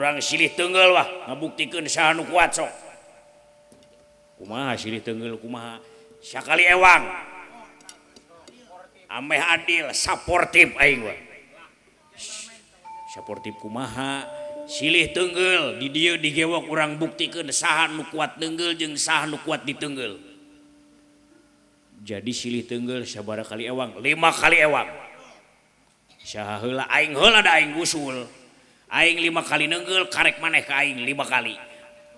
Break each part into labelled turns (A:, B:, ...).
A: Urang silih tenggel wah ngabuktikeun saha nu kuat sok. Kumaha silih tenggel kumaha? Sakali ewang. Ameh adil saportif aing wah. Saportif kumaha? Silih tenggel di dieu digewok urang buktikeun saha nu kuat tenggel jeung saha nu kuat ditenggel. Jadi silih tenggel sabaraha kali ewang? 5 kali ewang. Saha heula aing heula da aing usul. Aing 5 kali nenggel karek maneh ka aing 5 kali.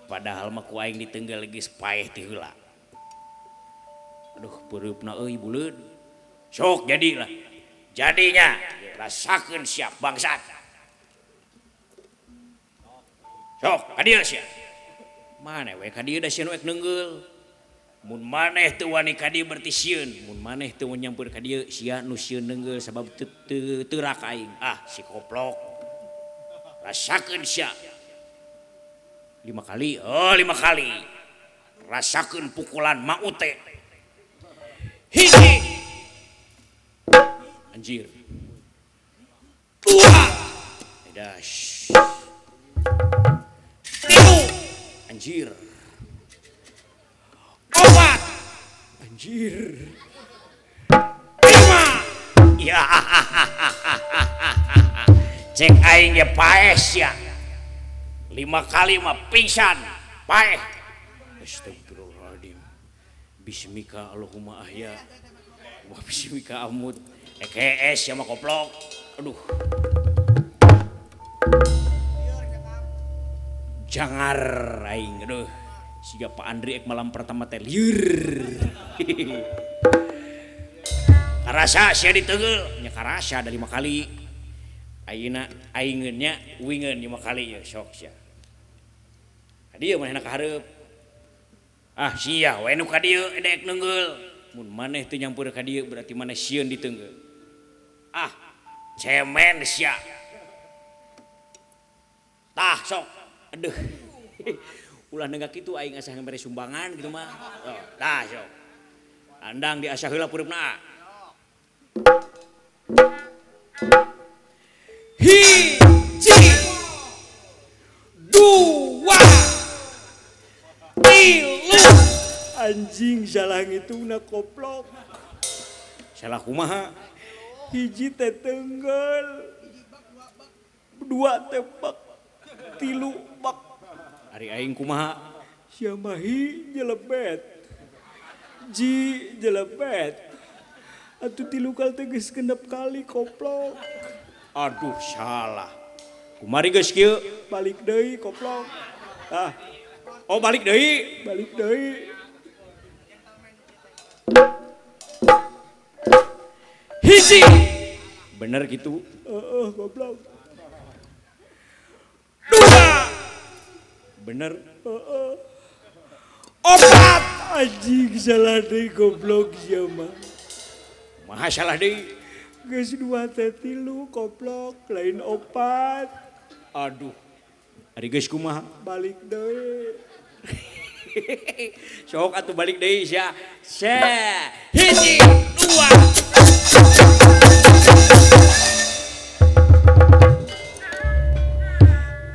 A: Padahal mah ku aing ditenggel geus paeh ti heula. Aduh peureupna euy buleud. Sok jadilah. Jadinya rasakeun siap bangsat. Sok ka dieu sia. Maneh we ka dieu da sieun we nenggel. Mun maneh teu wani ka dieu berarti sieun, mun maneh teu nyamper ka dieu sia nu sieun nenggel sabab teu teurak aing. Ah si koplok. Rasakeun sia 5 kali, oh 5 kali. Rasakeun pukulan maute. Hiji. Anjir. 2. Edas. 3. Anjir. 4. Anjir. 5. Ya. Cek aing ge paeh sia. 5 kali mah pingsan, paeh. Astagfirullahaladzim. Bismika Allahumma ahya wa bismika amut. EKS ya mah koplok. Aduh. Jangar aing aduh. Siga Pak Andri ek malam pertama teh lieur. Karasa sia diteugel, nya karasa da 5 kali. Ayeuna aingeun nya wingeun 5 kali ye sok sia. Ka dieu manehna ka hareup. Ah sia we nu ka dieu edek neunggul. Mun maneh teu nyampeur ka dieu berarti maneh sieun diteunggul. Ah cemen sia. Tah sok. Aduh. Ulah nenggak kitu aing asa mere sumbangan kitu mah. Oh, tah sok. Andang diasah heula peureupna. 1, 2, 3.
B: Anjing salah ngitungna koplok.
A: Salah kumaha?
B: 1 teh tenggel, 2 teh bak, 3 bak.
A: Ari aing kumaha?
B: Sia mah hi jelebet, ji jelebet. Atuh 3 kali teh geus genep kali koplok.
A: Aduh salah. Kumari geus kieu?
B: Balik deui koplok.
A: Ah. Oh balik deui,
B: balik deui.
A: 1. Bener gitu?
B: Heeh, goblok.
A: 2. Bener?
B: Heeh.
A: 4.
B: Anjing salah deui goblok sia mah.
A: Maha salah deui.
B: Geus 2 teh 3 koplok, lain 4.
A: Aduh. Ari geus kumaha?
B: Balik deui.
A: Sok atuh balik deui sia. 1, 2.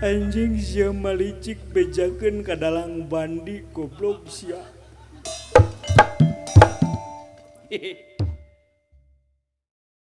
B: Anjing sia malicik bejakeun ka dalang bandi goblok sia.